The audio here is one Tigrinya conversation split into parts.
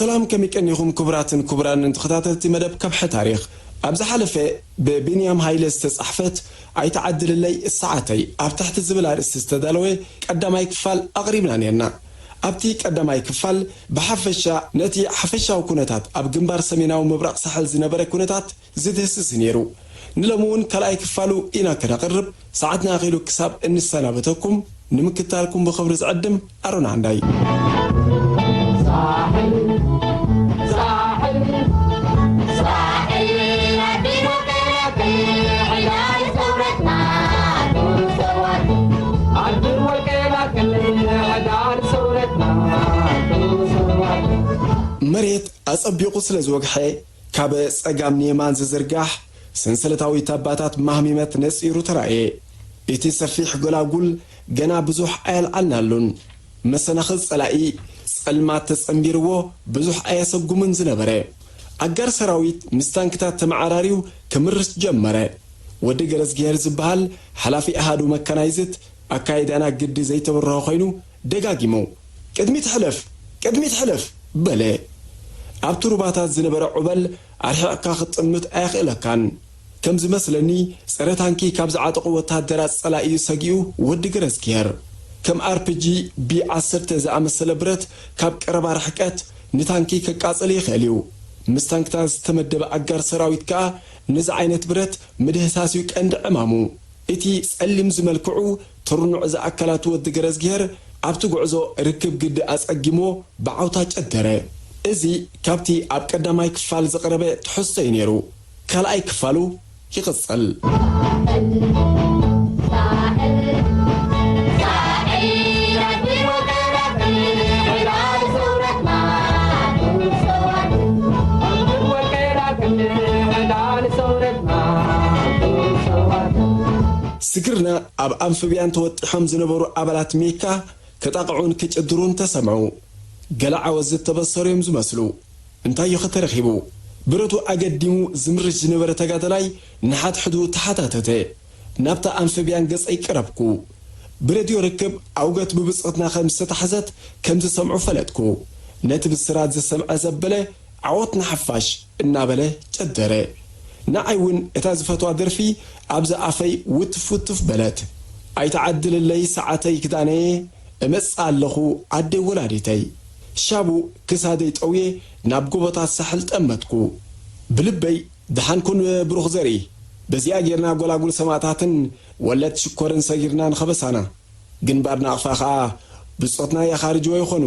ሰላም፣ ከመይ ቀኒኹም ክቡራትን ክቡራንን ተኸታተልቲ መደብ ከብሐ ታሪኽ? ኣብ ዝሓለፈ ብቢንያም ሃይለ ዝተጻሕፈት ኣይትዓድልለይ ሰዓተይ ኣብ ትሕቲ ዝብል ኣርእስቲ ዝተዳለወ ቀዳማይ ክፋል ኣቕሪብና ኔርና። ኣብቲ ቀዳማይ ክፋል ብሓፈሻ ነቲ ሓፈሻዊ ኩነታት ኣብ ግንባር ሰሜናዊ ምብራቕ ሳሕል ዝነበረ ኩነታት ዝድህስስ ነይሩ። ንሎሚ እውን ካልኣይ ክፋሉ ኢና ክነቕርብ፣ ሰዓትና ኣኺሉ ክሳብ እንሰናበተኩም ንምክታልኩም ብኽብሪ ዝዕድም ኣሮን ዓንዳይ። ሳሕል፣ ሳሕል፣ ሳሕል፣ ኣዲ ወገናት፣ ዕላል ሰውረትና፣ ሰዋት። ኣዲ ወገናት፣ ዕላል ሰውረትና፣ ሰዋት። መሬት ኣጸቢቑ ስለ ዝወግሐ፣ ካብ ጸጋም ንየማን ዝዝርጋሕ ሰንሰለታዊ ታባታት ማህሚመት ነጺሩ ተራእየ። እቲ ሰፊሕ ጎላጉል ገና ብዙሕ ኣየልዓልናሉን። መሰናኽል ጸላኢ ጸልማት ተጸንቢርዎ ብዙሕ ኣየሰጉምን ዝነበረ። ኣጋር ሰራዊት ምስ ታንክታት ተመዓራርዩ ክምርሽ ጀመረ። ወዲ ገረዝግሄር ዝበሃል ሓላፊ ኣሃዱ መካናይዝት ኣካይዳና ግዲ ዘይተበርሆ ኮይኑ ደጋጊሙ፣ "ቅድሚት ሕለፍ! ቅድሚት ሕለፍ!" በለ። ኣብቲ ሩባታት ዝነበረ ዑበል ኣርሒቕካ ክትጥምት ኣየኽእለካን። ከም ዝመስለኒ፣ ጸረ ታንኪ ካብ ዝዓጠቑ ወተሃደራት ጸላኢ እዩ ሰጊኡ ወዲ ገረዝግሄር። ከም ኣርፒጂ ቢ ዓሰርተ ዝኣመሰለ ብረት ካብ ቀረባ ርሕቀት ንታንኪ ከቃጽል ይኽእል እዩ። ምስ ታንክታት ዝተመደበ ኣጋር ሰራዊት ከኣ ነዚ ዓይነት ብረት ምድህሳስ እዩ ቀንዲ ዕማሙ። እቲ ጸሊም ዝመልክዑ ትርኑዕ ዝኣካላቱ ወዲ ገረዝግሄር ኣብቲ ጉዕዞ ርክብ ግዲ ኣጸጊሞ ብዓውታ ጨደረ። እዚ ካብቲ ኣብ ቀዳማይ ክፋል ዝቐረበ ትሕዝቶ እዩ ነይሩ። ካልኣይ ክፋሉ ይቕጽል። ስግርና ኣብ ኣምፊብያን ተወጢሖም ዝነበሩ ኣባላት ሜካ ክጣቕዑን ክጭድሩን ተሰምዑ። ገለ ዓወት ዝተበሰሩ እዮም ዝመስሉ። እንታይ'ዩ ኸ ተረኺቡ? ብረቱ ኣገዲሙ ዝምርሽ ዝነበረ ተጋዳላይ ንሓድሕዱ ተሓታተተ። ናብታ ኣምፊብያን ገጸይ ቀረብኩ። ብሬድዮ ርክብ ኣውገት ብብጾትና ከም ዝተታሕዘት ከም ዝሰምዑ ፈለጥኩ። ነቲ ብስራት ዝሰምዐ ዘበለ፣ "ዓወት ንሓፋሽ!" እናበለ ጨደረ። ንዓይ እውን እታ ዝፈትዋ ደርፊ ኣብዚ ኣፈይ ውትፍ ውትፍ በለት። "ኣይትዓድልለይ ሰዓተይ ክዳነየ፣ እመጽእ ኣለኹ ዓደይ ወላዲተይ!" ሻቡ ክሳደይ ጠውየ ናብ ጎቦታት ሳሕል ጠመትኩ። ብልበይ፣ "ደሓን ኩን ብሩኽ ዘርኢ፣ በዚኣ ጌርና ጎላጉል ሰማእታትን ወለድ ሽኮርን ሰጊርና ንኸበሳና። ግንባር ናቕፋ ኸኣ ብጾትና የኻርጅዎ ይኾኑ።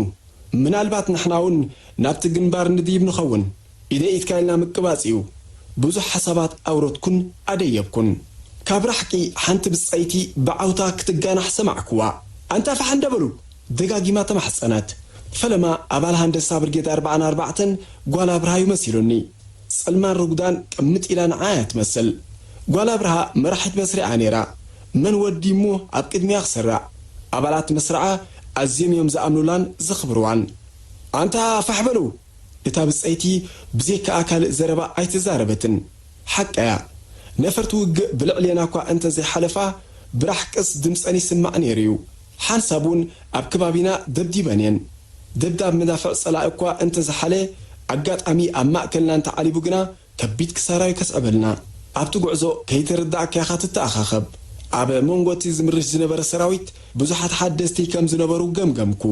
ምናልባት ንሕና እውን ናብቲ ግንባር ንድይብ ንኸውን። ኢደ ኢድካ ኢልና ምቅባጽ እዩ።" ብዙሕ ሓሳባት ኣውረድኩን ኣደየብኩን። ካብ ራሕቂ ሓንቲ ብጸይቲ ብዓውታ ክትጋናሕ ሰማዕክዋ። "ኣንታ ፋሕ እንደ በሉ!" ደጋጊማ ተማሕጸነት። ፈለማ ኣባል ሃንደሳ ብርጌድ ኣርባዓን ኣርባዕተን ጓል ኣብርሃ እዩ መሲሉኒ። ጸልማን ርጉዳን ቅምጥ ኢላ ንዓያ ትመስል። ጓል ኣብርሃ መራሒት መስርዓ ነይራ። መን ወዲ እሞ ኣብ ቅድሚያ ክስራዕ? ኣባላት መስርዓ ኣዝዮም እዮም ዝኣምኑላን ዘኽብርዋን። "ኣንታ ፋሕ በሉ!" እታ ብጸይቲ ብዘይከኣ ካልእ ዘረባ ኣይተዛረበትን። ሓቃ እያ። ነፈርቲ ውግእ ብልዕሌና እኳ እንተ ዘይሓለፋ፣ ብራሕቅስ ድምጸን ይስማዕ ነይሩ እዩ። ሓንሳብ እውን ኣብ ከባቢና ደብዲበን እየን። ደብዳብ መዳፍዕ ጸላኢ እኳ እንተ ዝሓለ፣ ኣጋጣሚ ኣብ ማእከልና እንተዓሊቡ ግና፣ ከቢድ ክሳራ እዩ ከስዕበልና። ኣብቲ ጉዕዞ ከይተረዳእካ ኢኻ ትተኣኻኸብ። ኣብ መንጎ እቲ ዝምርሽ ዝነበረ ሰራዊት ብዙሓት ሓደስቲ ከም ዝነበሩ ገምገምኩ።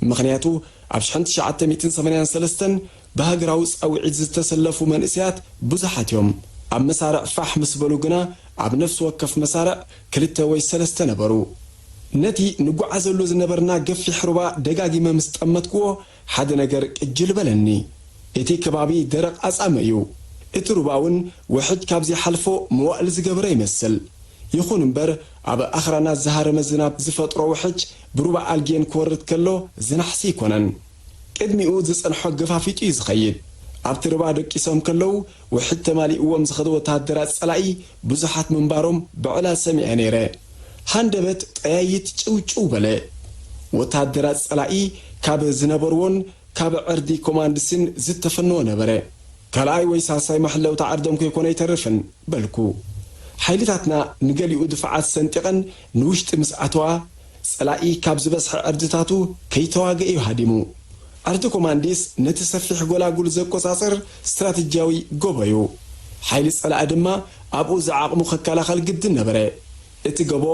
ምኽንያቱ፣ ኣብ ሽሕን ትሽዓተ ሚእትን ሰማንያን ሰለስተን ብሃገራዊ ጻውዒት ዝተሰለፉ መንእሰያት ብዙሓት እዮም። ኣብ መሳርዕ ፋሕ ምስ በሉ ግና፣ ኣብ ነፍሲ ወከፍ መሳርዕ ክልተ ወይ ሰለስተ ነበሩ። ነቲ ንጓዓዘሉ ዝነበርና ገፊሕ ሩባ ደጋጊመ ምስ ጠመትክዎ፣ ሓደ ነገር ቅጅል በለኒ። እቲ ከባቢ ደረቕ ኣጻምእ እዩ። እቲ ሩባ እውን ውሕጅ ካብ ዘይሓልፎ መዋእል ዝገበረ ይመስል። ይኹን እምበር፣ ኣብ ኣኽራናት ዝሃረመ ዝናብ ዝፈጥሮ ውሕጅ ብሩባ ኣልጌን ክወርድ ከሎ ዝናሕሲ ኣይኮነን። ቅድሚኡ ዝጸንሖ ገፋፊጡ እዩ ዝኸይድ። ኣብቲ ሩባ ደቂሶም ከለዉ፣ ውሕጅ ተማሊእዎም ዝኸዱ ወተሃደራት ጸላኢ ብዙሓት ምንባሮም ብዕላል ሰሚዐ ነይረ። ሃንደበት ጠያይት ጭውጭው በለ። ወተሃደራት ጸላኢ ካብ ዝነበርዎን ካብ ዕርዲ ኮማንድስን ዝተፈነወ ነበረ። "ካልኣይ ወይ ሳልሳይ መሐለውታ ዓርዶም ከይኮነ ኣይተርፍን" በልኩ። ሓይልታትና ንገሊኡ ድፋዓት ሰንጢቐን ንውሽጢ ምስ ኣተዋ፣ ጸላኢ ካብ ዝበዝሐ ዕርድታቱ ከይተዋግአ እዩ ሃዲሙ። ኣርዲ ኮማንዲስ ነቲ ሰፊሕ ጎላጉል ዘቆጻጽር ስትራተጂያዊ ጎቦ እዩ። ሓይሊ ጸላኢ ድማ ኣብኡ ዝዓቕሙ ከከላኸል ግድን ነበረ። እቲ ጎቦ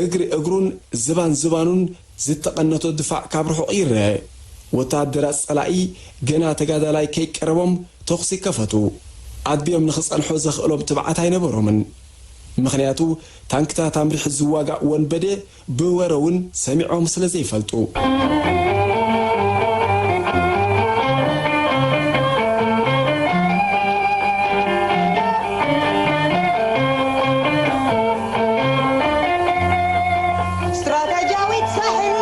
እግሪ እግሩን ዝባን ዝባኑን ዝተቐነቶ ድፋዕ ካብ ርሑቕ ይረአ። ወተሃደራት ጸላኢ ገና ተጋዳላይ ከይቀረቦም ተኹሲ ከፈቱ። ኣድብዮም ንኽጸንሑ ዘኽእሎም ትብዓት ኣይነበሮምን። ምኽንያቱ ታንክታት ኣምሪሑ ዝዋጋእ ወንበዴ ብወረ እውን ሰሚዖም ስለ ዘይፈልጡ። ስትራተጂያዊት ሳሕል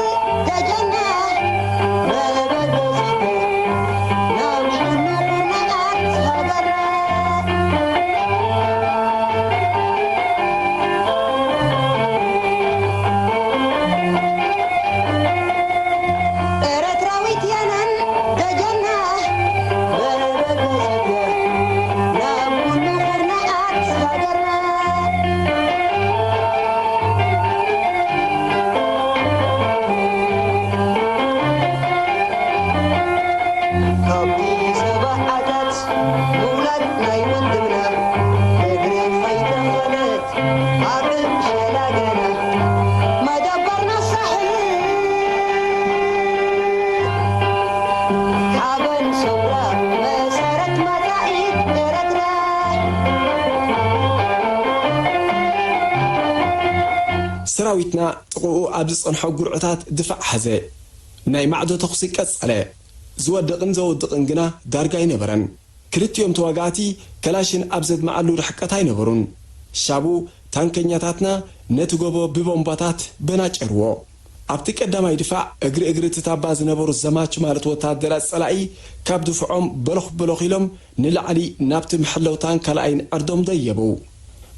ደጀና መበገሲት ናብ ኩሉ ኩርናዓት ሃገርና። ኤረትራዊት የናን ደጀና መበገሲት ናብ ኩሉ ኩርናዓት ሃገርና። ካብቲ ሰብዓታት ምውላድ ናይ ውድብና እግሪ ከይተኸለት ኣብ ሸላገና መደበርና ሳሕል ሓበን ሰውራ መሰረት መጻኢት ኤረትራ። ሰራዊትና ጥቕኡ ኣብ ዝጸንሖ ጉርዕታት ድፋዕ ሓዘ። ናይ ማዕዶ ተኹሲ ቀጸለ። ዝወድቕን ዘውድቕን ግና ዳርጋ ኣይነበረን። ክልቲኦም ተዋጋእቲ ከላሽን ኣብ ዘድመዓሉ ርሕቀት ኣይነበሩን። ሻቡ ታንከኛታትና ነቲ ጎቦ ብቦምባታት በናጨርዎ። ኣብቲ ቀዳማይ ድፋዕ እግሪ እግሪ እቲ ታባ ዝነበሩ ዘማች ማለት ወተሃደራት ጸላኢ ካብ ድፍዖም በሎኽ በሎኽ ኢሎም ንላዕሊ ናብቲ መሐለውታን ካልኣይን ዕርዶም ደየቡ።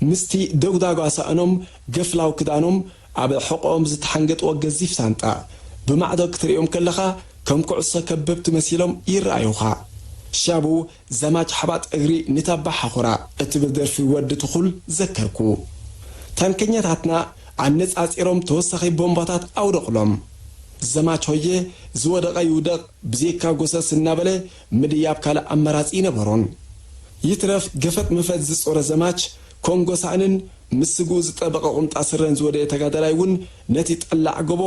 ምስቲ ደጉዳጓ ሳእኖም ገፍላው ክዳኖም ኣብ ሕቖኦም ዝተሓንገጥዎ ገዚፍ ሳንጣ ብማዕዶ ክትርእዮም ከለኻ ከም ኩዕሶ ከበብቲ መሲሎም ይረኣዩኻ። ሻቡ ዘማች ሓባጥ እግሪ ንታባ ሓኹራ እትብል ደርፊ ወዲ ትኹል ዘከርኩ። ታንከኛታትና ኣነጻጺሮም ተወሳኺ ቦምባታት ኣውደቕሎም። ዘማች ሆየ ዝወደቐ ይውደቕ ብዘይካ ጎሰስ እናበለ ምድያብ ካልእ ኣማራጺ ይነበሮን። ይትረፍ ገፈጥ መፈጥ ዝጾረ ዘማች ኮንጎ ሳእንን ምስ ስግኡ ዝጠበቐ ቁምጣ ስረን ዝወደየ ተጋዳላይ እውን ነቲ ጠላዕ ጎቦ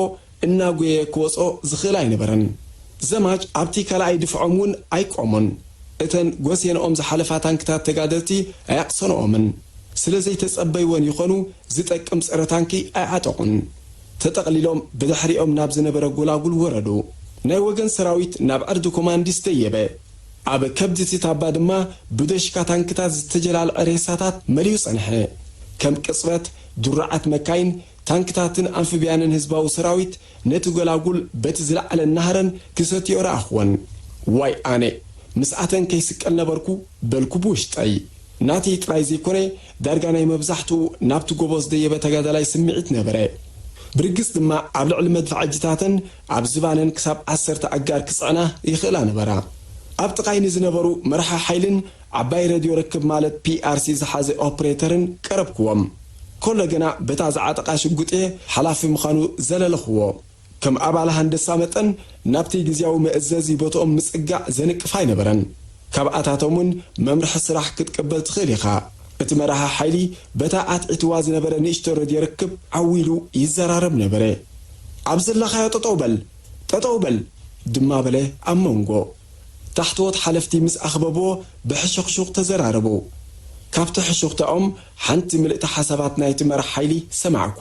እናጎየ ክወጾ ዝኽእል ኣይነበረን። ዘማች ኣብቲ ካልኣይ ድፍዖም እውን ኣይቆሙን። እተን ጎስየንኦም ዝሓለፋ ታንክታት ተጋደልቲ ኣያቕሰንኦምን። ስለ ዘይተጸበይወን ይኾኑ ዝጠቅም ጸረ ታንኪ ኣይዓጠቑን። ተጠቕሊሎም ብድሕሪኦም ናብ ዝነበረ ጎላጉል ወረዱ። ናይ ወገን ሰራዊት ናብ ዕርዲ ኮማንዲስ ደየበ። ኣብ ከብዲ እቲ ታባ ድማ ብደሽካ ታንክታት ዝተጀላልዐ ሬሳታት መሊኡ ጸንሐ። ከም ቅጽበት ድሩዓት መካይን፣ ታንክታትን ኣምፊብያንን ህዝባዊ ሰራዊት ነቲ ጎላጉል በቲ ዝለዓለ ናህረን ክሰትዮ ረኣኽወን። ዋይ ኣነ! ምስኣተን ከይስቀል ነበርኩ በልኩ ብውሽጠይ። ናተይ ጥራይ ዘይኮነ፣ ዳርጋ ናይ መብዛሕትኡ ናብቲ ጎቦ ዝደየበ ተጋዳላይ ስምዒት ነበረ። ብርግጽ ድማ ኣብ ልዕሊ መድፍዓጅታተን ኣብ ዝባነን ክሳብ ዓሰርተ ኣጋር ክጽዕና ይኽእላ ነበራ። ኣብ ጥቓይ ንዝነበሩ መራሒ ሓይልን ዓባይ ረድዮ ርክብ ማለት ፒ ኣር ሲ ዝሓዘ ኦፕሬተርን ቀረብክዎም። ኮሎ ግና በታ ዝዓጠቓ ሽጉጥ እየ ሓላፊ ምዃኑ ዘለለኽዎ። ከም ኣባል ሃንደሳ መጠን ናብቲ ግዝያዊ መእዘዚ ቦትኦም ምጽጋዕ ዘንቅፍ ኣይነበረን። ካብኣታቶም እውን መምርሒ ስራሕ ክትቅበል ትኽእል ኢኻ። እቲ መራሒ ሓይሊ በታ ኣትዒትዋ ዝነበረ ንእሽቶ ረድዮ ርክብ ዓው ኢሉ ይዘራረብ ነበረ። ኣብ ዘለኻዮ ጠጠው በል፣ ጠጠው በል ድማ በለ ኣብ መንጎ። ታሕተዎት ሓለፍቲ ምስ ኣኽበብዎ ብሕሹኽሹኽ ተዘራረቡ። ካብቲ ሕሹኽታኦም ሓንቲ ምልእቲ ሓሳባት ናይቲ መራሕ ሓይሊ ሰማዕኩ።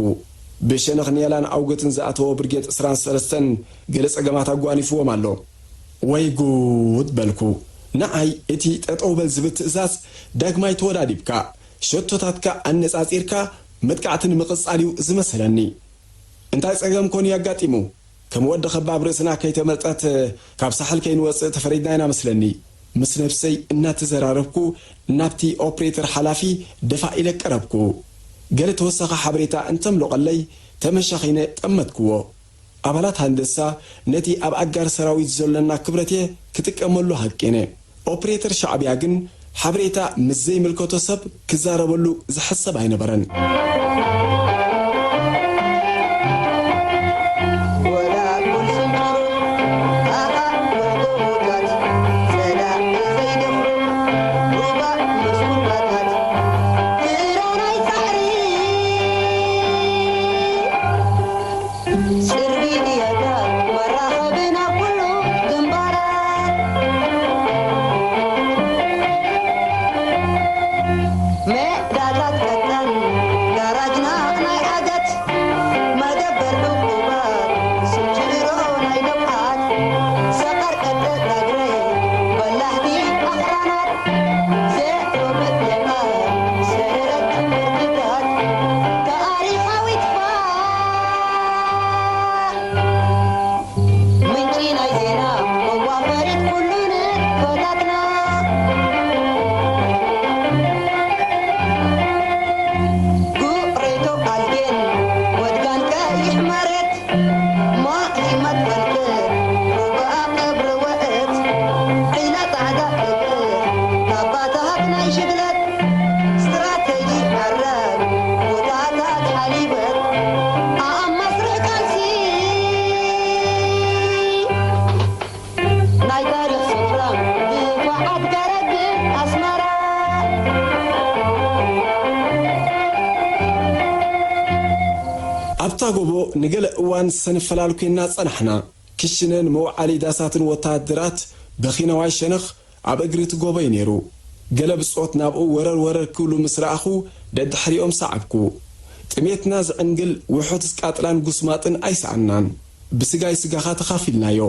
ብሸነኽ ኒያላን ኣውገትን ዝኣተዎ ብርጌድ ዕስራን ሰለስተን ገለ ጸገማት ኣጓኒፍዎም ኣሎ። ወይ ጉድ በልኩ። ንዓይ እቲ ጠጠው በል ዝብል ትእዛዝ ዳግማይ ተወዳዲብካ፣ ሸቶታትካ ኣነጻጺርካ መጥቃዕቲ ንምቕጻል እዩ ዝመሰለኒ። እንታይ ጸገም ኮን እዩ ኣጋጢሙ? ከም ወዲ ኸባብ ርእስና ከይተመልጠት ካብ ሳሕል ከይንወጽእ ተፈሪድና ኢና መስለኒ። ምስ ነብሰይ እናተዘራረብኩ ናብቲ ኦፕሬተር ሓላፊ ደፋእ ኢለ ቀረብኩ። ገለ ተወሳኺ ሓበሬታ እንተምሎቐለይ ተመሻኺነ ጠመትክዎ። ኣባላት ሃንደሳ ነቲ ኣብ ኣጋር ሰራዊት ዘሎና ክብረት'የ ክጥቀመሉ ሃቂነ። ኦፕሬተር ሻዕብያ ግን ሓበሬታ ምስ ዘይምልከቶ ሰብ ክዛረበሉ ዝሕሰብ ኣይነበረን። ኣብታ ጎቦ ንገለ እዋን ሰንፈላል ኮይና ጸናሕና። ክሽነን መውዓሊ ዳሳትን ወተሃደራት በኺነዋይ ሸነኽ ኣብ እግሪ እቲ ጎቦ እዩ ነይሩ። ገለ ብጾት ናብኡ ወረር ወረር ክብሉ ምስ ረኣኹ ደድሕሪኦም ሰዓብኩ። ጥሜትና ዝዕንግል ውሑድ ቃጥላን ጉስማጥን ኣይሰኣናን። ብስጋይ ስጋኻ ተኻፊልናዮ።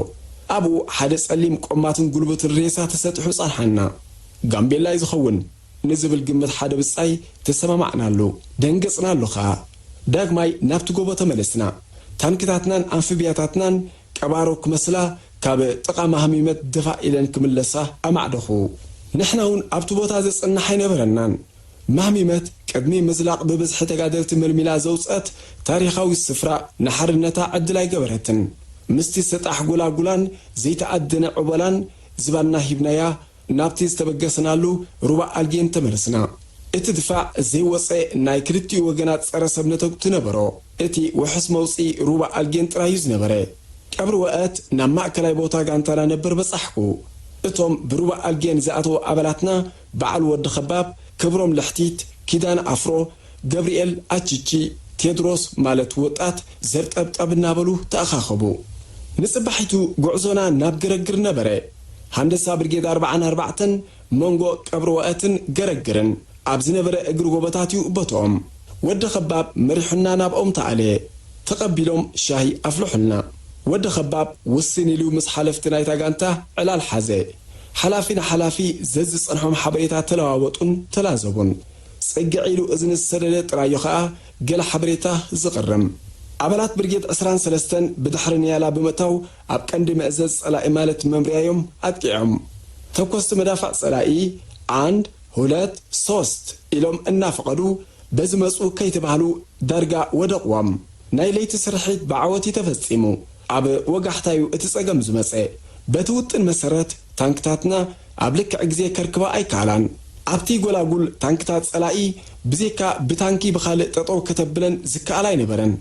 ኣብኡ ሓደ ጸሊም ቆማትን ጉልቡትን ሬሳ ተሰጢሑ ጸንሓና። ጋምቤላ እዩ ዝኸውን ንዝብል ግምት ሓደ ብጻይ ተሰማማዕናሉ። ደንገጽናሉ ኸኣ። ዳግማይ ናብቲ ጎቦ ተመለስና። ታንክታትናን ኣንፍብያታትናን ቀባሮ ክመስላ ካብ ጥቓ ማህሚመት ድፋዕ ኢለን ክምለሳ ኣማዕደኹ። ንሕና እውን ኣብቲ ቦታ ዘጽንሕ ኣይነበረናን። ማህሚመት ቅድሚ ምዝላቕ ብብዝሒ ተጋደልቲ መልሚላ ዘውጽአት ታሪኻዊ ስፍራ ንሓርነታ ዕድል ኣይገበረትን። ምስቲ ሰጣሕ ጎላጉላን ዘይተኣደነ ዕቦላን ዝባንና ሂብናያ ናብቲ ዝተበገስናሉ ሩባ ኣልጌን ተመለስና። እቲ ድፋዕ ዘይወጸ ናይ ክልቲኡ ወገናት ጸረ ሰብ ነተጉቲ ነበሮ። እቲ ውሑስ መውጽኢ ሩባ ኣልጌን ጥራይ እዩ ዝነበረ። ቀብሪ ወአት ናብ ማእከላይ ቦታ ጋንታና ነበር በጻሕኩ። እቶም ብሩባ ኣልጌን ዝኣተዉ ኣባላትና በዓል ወዲ ኸባብ፣ ክብሮም ልሕቲት፣ ኪዳን ኣፍሮ፣ ገብርኤል ኣችቺ፣ ቴድሮስ ማለት ወጣት ዘርጠብጠብ እናበሉ ተኣኻኸቡ። ንጽባሒቱ ጉዕዞና ናብ ገረግር ነበረ። ሃንደሳ ብርጌድ ኣርብዓን ኣርባዕተን መንጎ ቀብሪ ወአትን ገረግርን ኣብ ዝነበረ እግሪ ጎቦታት እዩ ቦትኦም። ወዲ ኸባብ መሪሑና ናብኦም ተኣለ። ተቐቢሎም ሻሂ ኣፍልሑልና። ወዲ ኸባብ ውስን ኢሉ ምስ ሓለፍቲ ናይታ ጋንታ ዕላል ሓዘ። ሓላፊ ንሓላፊ ዘዝጸንሖም ሓበሬታ ተለዋወጡን ተላዘቡን። ጽግዕ ኢሉ እዝኒ ዝሰደደ ጥራዩ ኸኣ ገለ ሓበሬታ ዝቕርም። ኣባላት ብርጌድ ዕስራን ሰለስተን ብድሕሪ ንያላ ብምእታው ኣብ ቀንዲ መእዘዝ ጸላኢ ማለት መምርያዮም ኣጥቂዖም። ተኮስቲ መዳፍዕ ጸላኢ፣ ኣንድ፣ ሁለት፣ ሶስት ኢሎም እናፈቐዱ በዚ መጹ ከይተባህሉ ዳርጋ ወደቕዎም። ናይ ለይቲ ስርሒት ብዓወት እዩ ተፈጺሙ። ኣብ ወጋሕታዩ እቲ ጸገም ዝመጸ። በቲ ውጥን መሰረት ታንክታትና ኣብ ልክዕ ግዜ ከርክባ ኣይከኣላን። ኣብቲ ጎላጉል ታንክታት ጸላኢ ብዘይካ ብታንኪ ብኻልእ ጠጠው ከተብለን ዝከኣል ኣይነበረን።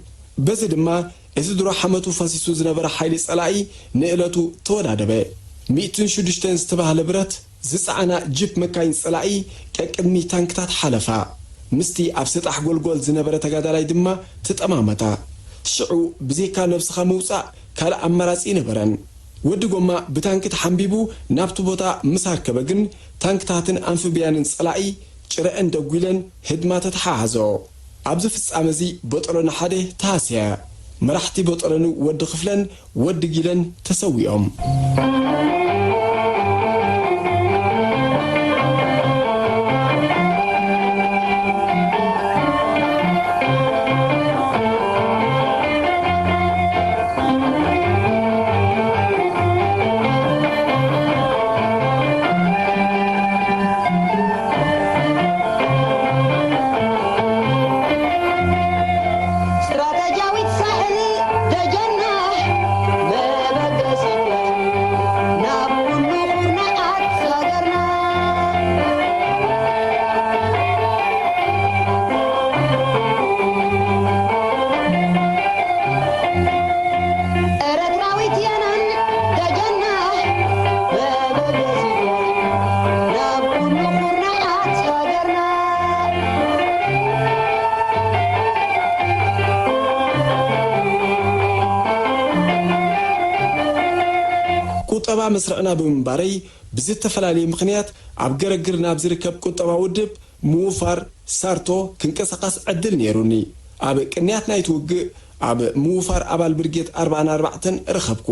በዚ ድማ እቲ ድሮ ሓመቱ ፈሲሱ ዝነበረ ሓይሊ ጸላኢ ንእለቱ ተወዳደበ። ሚእትን ሽዱሽተን ዝተባህለ ብረት ዝጸዓና ጂፕ መካይን ጸላኢ ቀቅድሚ ታንክታት ሓለፋ። ምስቲ ኣብ ሰጣሕ ጎልጎል ዝነበረ ተጋዳላይ ድማ ተጠማመታ። ሽዑ ብዘይካ ነብስኻ ምውጻእ ካልእ ኣማራጺ ኣይነበረን። ወዲ ጎማ ብታንኪ ተሓንቢቡ ናብቲ ቦታ ምስ ኣርከበ ግን ታንክታትን ኣንፍብያንን ጸላኢ ጭረአን ደጒለን ህድማ ተተሓሓዞ። ኣብዚ ፍጻመ እዚ በጦሎኒ ሓደ ተሃስያ። መራሕቲ በጦሎኒ ወዲ ክፍለን ወዲ ጊለን ተሰዊኦም። ስትራተጂያዊት ሳሕል ደጀና መበገሲት ናብ ኩሉ ኩርናዓት ሃገርና። ኤረትራዊት የናን ደጀና መበገሲት ናብ ኩሉ ኩርናዓት ሃገርና። ቁጠባ መስርዕና ብምንባረይ ብዝተፈላለየ ምኽንያት ኣብ ገረግር ናብ ዝርከብ ቁጠባ ውድብ ምውፋር ሳርቶ ክንቀሳቐስ ዕድል ነይሩኒ። ኣብ ቅንያት ናይቲ ውግእ ኣብ ምውፋር ኣባል ብርጌድ ኣርባዓን ኣርባዕተን ረኸብኩ።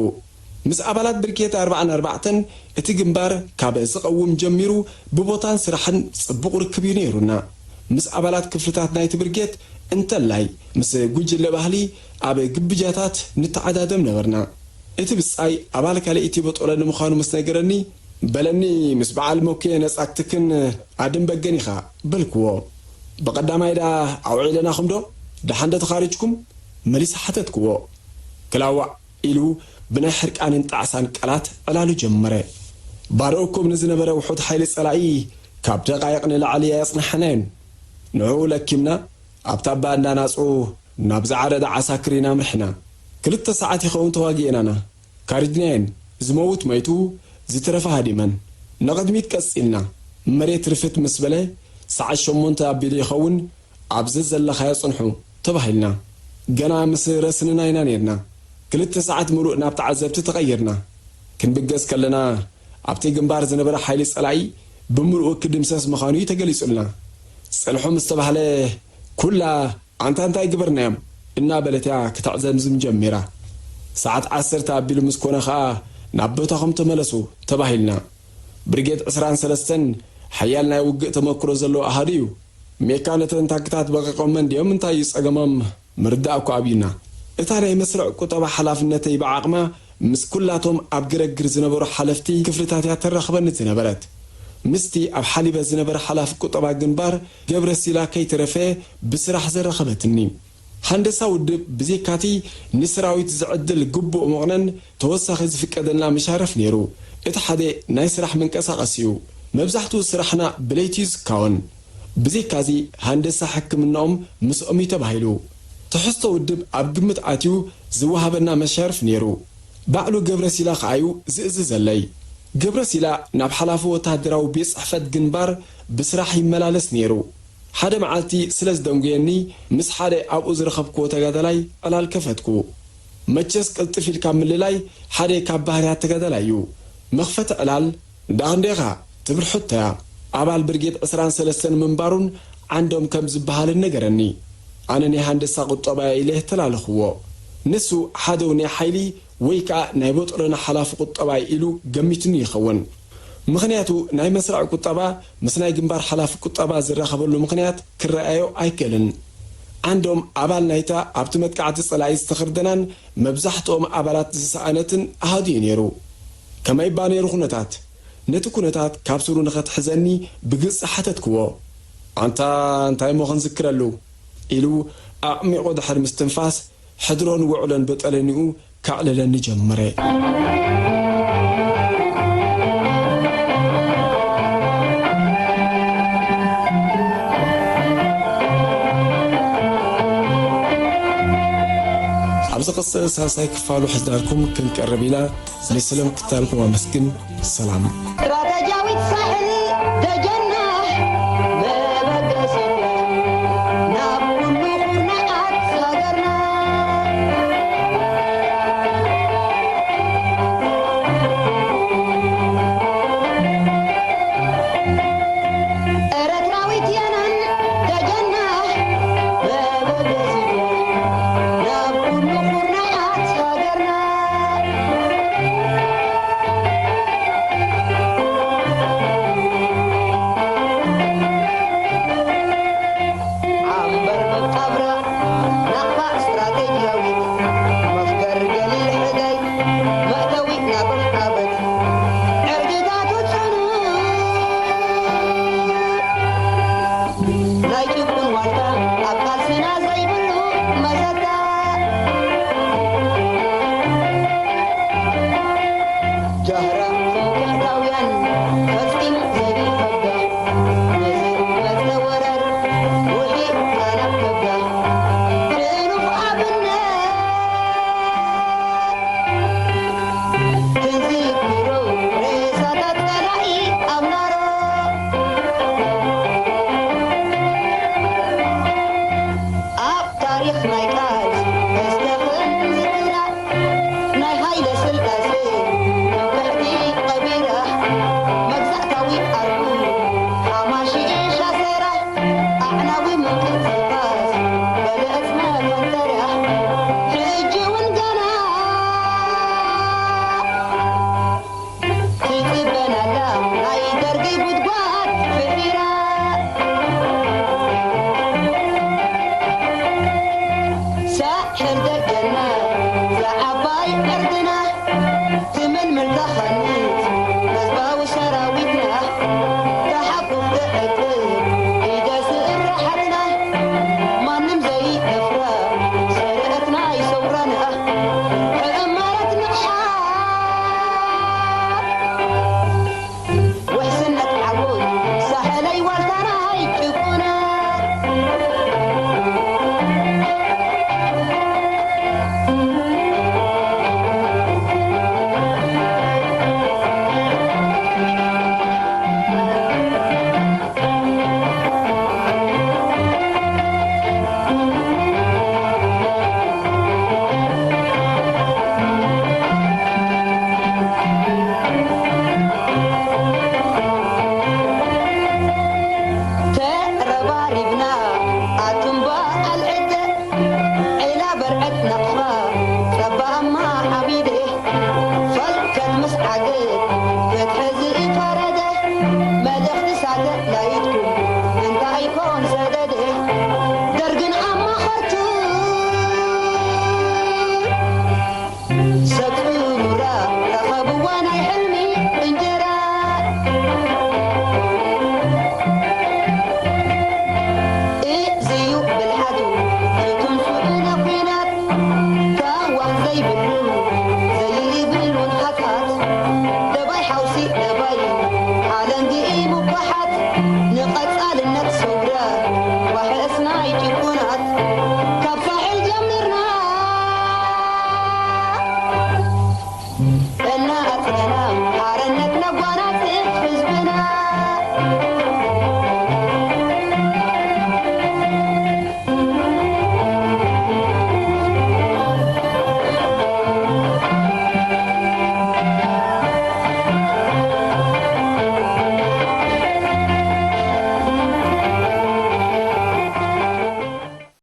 ምስ ኣባላት ብርጌድ ኣርባዓን ኣርባዕተን እቲ ግንባር ካብ ዝቐውም ጀሚሩ ብቦታን ስራሕን ጽቡቕ ርክብ እዩ ነይሩና። ምስ ኣባላት ክፍልታት ናይቲ ብርጌድ እንተላይ ምስ ጉጅለ ባህሊ ኣብ ግብጃታት ንተዓዳደም ነበርና። እቲ ብጻይ ኣባል ካልኣይቲ በጦለ ንምዃኑ ምስ ነገረኒ፣ በለኒ፣ ምስ በዓል ሞኬ ነጻ ክትክን ኣድን በገን ኢኻ በልክዎ። ብቐዳማይ ደኣ ኣውዒለናኹም ዶ? ደሓን ዶ ተኻሪጅኩም? መሊሰ ሓተትክዎ። ክላዋዕ ኢሉ ብናይ ሕርቃንን ጣዕሳን ቃላት ዕላሉ ጀመረ። ባዶ እኩብ ንዝነበረ ውሑድ ሓይሊ ጸላኢ ካብ ደቓይቕ ንላዕሊ ኣየጽናሕናዮን። ንዕኡ ለኪምና ኣብታ እባ እንዳናጹ ናብ ዝዓረደ ዓሳክር ኢና ኣምሪሕና። ክልተ ሰዓት ይኸውን ተዋጊእናና። ካሪድናየን። ዝመውት መይቱ፣ ዝተረፈ ሃዲመን። ንቕድሚት ቀጺልና። መሬት ርፍት ምስ በለ፣ ሰዓት ሸሞንተ ኣቢሉ ይኸውን፣ ኣብዚ ዘለኻዮ ጽንሑ፣ ተባሂልና። ገና ምስ ረስንና ኢና ነይርና። ክልተ ሰዓት ምሉእ ናብ ተዓዘብቲ ተቐይርና። ክንብገስ ከለና፣ ኣብቲ ግንባር ዝነበረ ሓይሊ ጸላኢ ብምሉኡ ክድምሰስ ምዃኑ እዩ ተገሊጹልና። ጽንሑ ምስ ተባህለ፣ ኩላ ኣንታ እንታይ ግበርናዮም እናበለት እያ ክተዕዘምዝም ጀሚራ። ሰዓት ዓሰርተ ኣቢሉ ምስ ኮነ ኸኣ ናብ ቦታኹም ተመለሱ ተባሂልና። ብሪጌድ ዕስራን ሰለስተን ሓያል ናይ ውግእ ተመክሮ ዘለዎ ኣሃዱ እዩ። ሜካ ነተን ታንክታት በቂቖመን ድዮም እንታይ እዩ ጸገሞም ምርዳእ እኮ ኣብዩና። እታ ናይ መስርዕ ቁጠባ ሓላፍነተይ ብዓቕማ ምስ ኩላቶም ኣብ ግረግር ዝነበሩ ሓለፍቲ ክፍልታት እያ ተራኽበኒ ዝነበረት። ምስቲ ኣብ ሓሊበ ዝነበረ ሓላፊ ቁጠባ ግንባር ገብረ ሲላ ከይተረፈ ብስራሕ ዘራኸበትኒ። ሃንደሳ ውድብ ብዘይካቲ ንሰራዊት ዝዕድል ግቡእ መቑነን ተወሳኺ ዝፍቀደልና መሻርፍ ነይሩ። እቲ ሓደ ናይ ስራሕ መንቀሳቐሲ እዩ። መብዛሕትኡ ስራሕና ብለይቲ እዩ ዝካወን። ብዘይካዚ ሃንደሳ ሕክምናኦም ምስኦም እዩ ተባሂሉ። ትሕዝቶ ውድብ ኣብ ግምት ኣትዩ ዝወሃበና መሻርፍ ነይሩ። ባዕሉ ገብረ ሲላ ከኣዩ ዝእዝዘለይ። ገብረ ሲላ ናብ ሓላፊ ወተሃደራዊ ቤት ጽሕፈት ግንባር ብስራሕ ይመላለስ ነይሩ። ሓደ መዓልቲ ስለ ዝደንጉየኒ ምስ ሓደ ኣብኡ ዝረኸብክዎ ተጋዳላይ ዕላል ከፈትኩ። መቸስ ቅልጥፍ ኢልካ ምልላይ ሓደ ካብ ባህርያት ተጋዳላይ እዩ። መኽፈቲ ዕላል እንዳ ክንደይኻ ትብል ሕቶያ። ኣባል ብርጌድ ዕስራን ሰለስተን ምንባሩን ዓንዶም ከም ዝበሃልን ነገረኒ። ኣነ ናይ ሃንደሳ ቁጠባያ ኢለ ተላለኽዎ። ንሱ ሓደው ናይ ሓይሊ ወይ ከኣ ናይ ቦጦሎና ሓላፊ ቁጠባይ ኢሉ ገሚትኒ ይኸውን። ምኽንያቱ ናይ መስርዕ ቁጠባ ምስ ናይ ግንባር ሓላፊ ቁጠባ ዝራኸበሉ ምኽንያት ክረኣዮ ኣይክእልን። ዓንዶም ኣባል ናይታ ኣብቲ መጥቃዕቲ ጸላኢ ዝተኽርደናን መብዛሕትኦም ኣባላት ዝሰኣነትን ኣሃዱ እዩ ነይሩ። ከመይ እባ ነይሩ ኩነታት? ነቲ ኩነታት ካብ ስሩ ንኸትሕዘኒ ብግልጺ ሓተትክዎ። ኣንታ እንታይ እሞ ክንዝክረሉ? ኢሉ ኣዕሚቑ ድሕሪ ምስትንፋስ ሕድሮን ውዕሎን በጠለኒኡ ከዕልለኒ ጀመረ። ኣብ ዝቕጽል ሳልሳይ ክፋሉ ሕዝናልኩም ክንቀርብ ኢና። ንስለም ክታልኩም ኣመስግን። ሰላም። ስትራተጂያዊት ሳሕል ደጀና መበገሲት ናብ ኩሉ ኩርናዓት ሃገርና። ኤረትራዊት የናን ደጀና መበገሲት ናብ ኩሉ ኩርናዓት ሃገርና። ዓምበር መቃብራ ናቕፋ ስትራቴጂያዊት መፍገር ገሊል ሕጋይ መእተዊ ናብር ዓበት ዕርድታቱ ጽኑዕ ናይ ጭቁን ዋልታ ኣብ ቃልስና ዘይብሉ መሰታ። ጃህራ ትምክሕታውያን ፈጺሙ ዘይከብዳ፣ ነዚ መጸ ወራር ውሒጥካ ናብ ከብዳ። ሕሉፍ ኣብነት ክንዝክሮ ሬሳታት ጸላኢ ኣብ ናሮ። ኣብ ታሪኽ ናይ ቃልሲ ተስተኽን ዝክራ ናይ ሃይለ ስላሴ ነውሕቲ ቀቢራ መግዛእታዊ ኣርጉ ሓማሺ ሻሰራ ኣዕናዊ ምንቅስቃስ በለጽ መፈንጠርያ ሕጂ እውን ገና ትጽበናላ ናይ ደርጊ ጉድጓድ ፍሒራ። ሳሕል ደጀና እዛ ዓባይ ዕርድና ትምልምል ተኸኒ